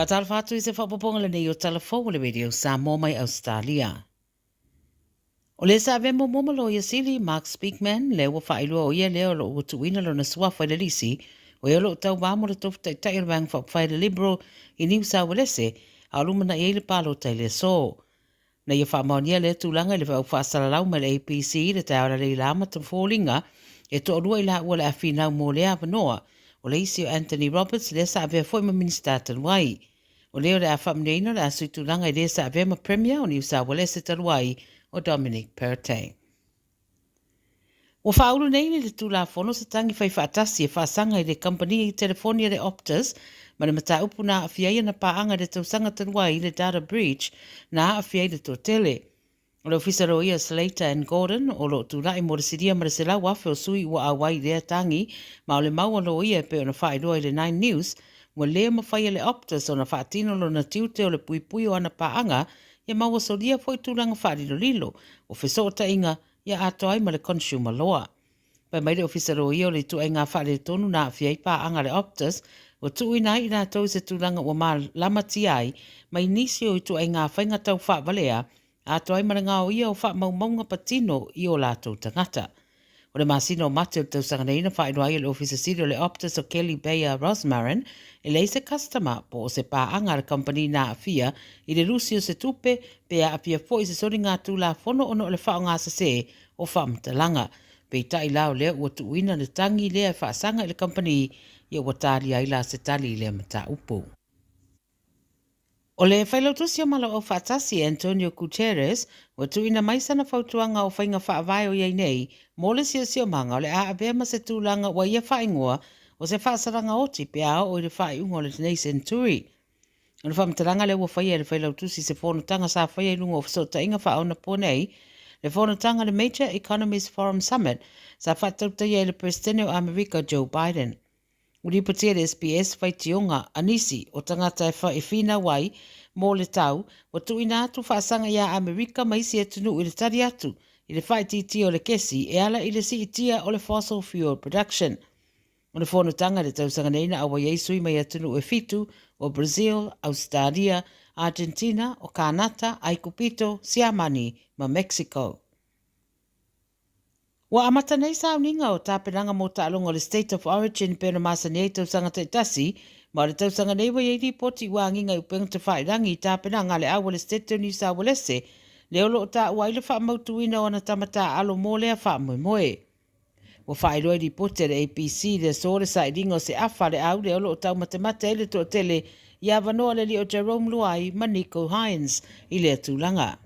Faatalofa atu i se faaopoopoga lenei o Tala Fou o le Radio Samoa mai Ausetalia. O le sa avea muamua ma Loia Sili, Mark Speakman, lea ua faailoa o ia lea o lo o ua tuuina lona suafa i le lisi, o ia o lo o tauva mo le tofu taitai o le Vaega Faaupufai a le Liberal i Niu Sauelese, a o lumanai ai le palota i le aso. Na ia faamaonia lea tulaga i le feau faasalalau mai le ABC i le taeao alalei ma foliga e toalua i laua le a finau mo lea avanoa, o le isi o Anthony Roberts lea sa avea foi ma Minisita talu ai. O lea o le a faamanuiaina o le a suitulaga i le sa avea ma Premier o Niu Saualese talu ai o Dominic Perrottet. Ua faaulu nei le Tulafono se tagi fai faatasi e faasaga i le kamupani telefoni a le Optus ma le mataupu na aafia ai ana paaga i le tausaga talu ai i le data breach na aafia ai le toatele. O le Ofisa Loia Slater and Gordon o lo o tulai mo le silia ma le 100,000 o sui ua auai i lea tagi ma o le mau a loia e pei ona faailoa i le Nine News ua le mafai e le Optus ona faatino lona tiute o le puipui o ana paaga ia ma ua solia foi tulaga faalilolilo o fesootaiga ia atoa ai ma le Consumer Law. Fai mai le Ofisa Loia o le ituaiga faaletonu na aafia ai paaga a le Optus ua tuuina ai i latou i se tulaga ua malamatia ai mai nisi o ituaiga faiga tau faavalea atoa ai ma le gaoia o faamaumauga patino i o latou tagata. O le masina o Mate o le tausaga nei na faailoa ai e le Ofisa Sili o le Optus o Kelly Bayer Rosmarin e leai se customer po o se paaga a le kamupani na aafia i le lusi o se tupe pe aafia foi i se soligatulafono ona o le faaaogasesē o faamatalaga. Peitai la o lea ua tuuina le tagi lea e faasaga i le kamupani ia ua talia ai la se tali i lea mataupu. O le Failautusi o Malo Aufaatasi, Antonio Guterres, ua tuuina mai sana fautuaga o faiga faavae o i ai nei mo le siosiomaga o le a avea ma se tulaga ua ia faaigoa o se faasalaga oti pe a oo i le faaiuga o lenei senturi. O le faamatalaga lea ua faia e le Failautusi i se fonotaga sa faia i luga o fesootaiga faaonapo nei, le fonotaga le Major Economies Forum Summit sa faatautaia e le Peresetene o Amerika Joe Biden. Ua lipotia e le SBS faitioga a nisi o tagata e finau ai mo le tau ua tuuina atu faasaga iā Amerika ma isi atunuu i le tali atu i le faaitiitia o le kesi e ala i le siitia o le fossil fuel production. O le fonotaga i le tausaga nei na auai ai sui mai atunuu e fitu o Brazil, Ausetalia, Argentina, o Kanata, Aikupito, Siamani ma Mexico. Ua amata nei sauniga o tapenaga mō taaloga o le State of Origin pei ona masani ai tausaga taitasi, ma o le tausaga nei ua i ai lipoti ua agiga i upega tafailangi i tapenaga a le au a le State o Niu Saualese, lea o lo o taua ai le faamautuina o ana tama taaalo mō lea faamoemoe. Ua faailoa i lipoti a le ABC i le aso le sailiga o se afa a le au lea o lo o taumatemate ai le toatele i avanoa le alii o Jarome Luai ma Nicho Hynes i lea tulaga.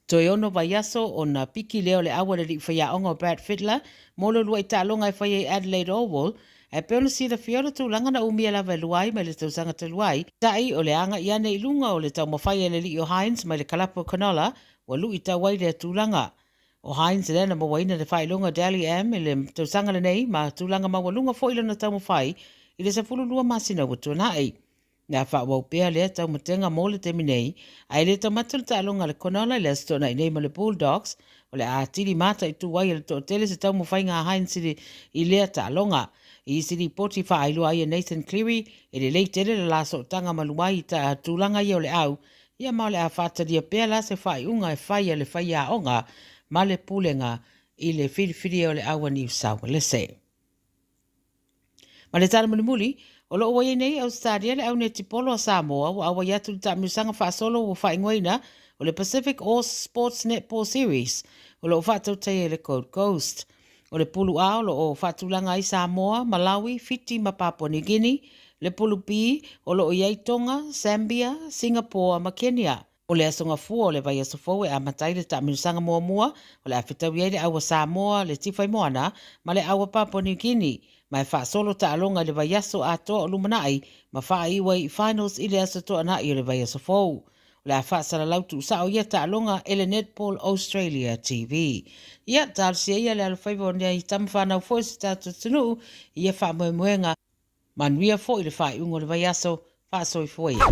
Toe ono vaiaso ona piki lea o le au a le alii faiaoga o Brad Fittler mo le uluai taaloga e fai ai Adelaide Oval, ae pei ona silafia o le tulaga na umia lava e Luai mai le tausaga talu ai, taʻi o le agai ane i luga o le taumafai a le alii o Hynes mai le kalapu o Cronulla ua luitau ai lea tulaga. O Hynes lea na mauaina le faailoga Dally M i le tausaga lenei ma tulaga maualuga foi lona taumafai i le 12 masina ua tuanai. Na faaauau pea lea taumatega mo le taimi nei, ae le taumate le taaloga a le Cronulla i le Aso Toonai nei ma le Bulldogs, o le a atili mataitu ai e le toatele se taumafaiga a Hynes i lea taaloga. I isi lipoti faailoa ai e Nathan Cleary, e lelei tele le la sootaga ma Luai i tulaga ia o le au, ia ma o le a faatalia pea la se faaiuga e fai a le faiaoga ma le pulega i le filifilia o le au a Niu Saualese. Ma le tala mulimuli, o lo o ua i ai nei Ausetalia le au netipolo a Samoa ua auai atu i le taamilosaga faasolo ua faaigoaina o le Pacific All Sports Netball Series o lo o faatautaia i le Gold Coast. O le pulu A o lo o faatulaga ai Samoa, Malawi, Fiti ma Papua New Guinea, le pulu B o lo o i ai Tonga, Zambia, Singapore ma Kenya. O le Aso Gafua o le vaiaso fou e amata ai le taamilosaga muamua o le a fetaui ai le au a Samoa, le Tifaimoana ma le au a Papua New Guinea, ma e faasolo taaloga i le vaiaso atoa o lumanai ma faaiu ai i finals i le Aso Toonai o le vaiaso fou. O le a faasalalau tuusao ia taaloga e le Netball Australia TV. Ia, talosia ia le alofaiva o nei tama fanau foi o si tatou atunuu i ia faamoemoega. Manuia foi le faaiuga o le vaiaso. Faasoifua ia.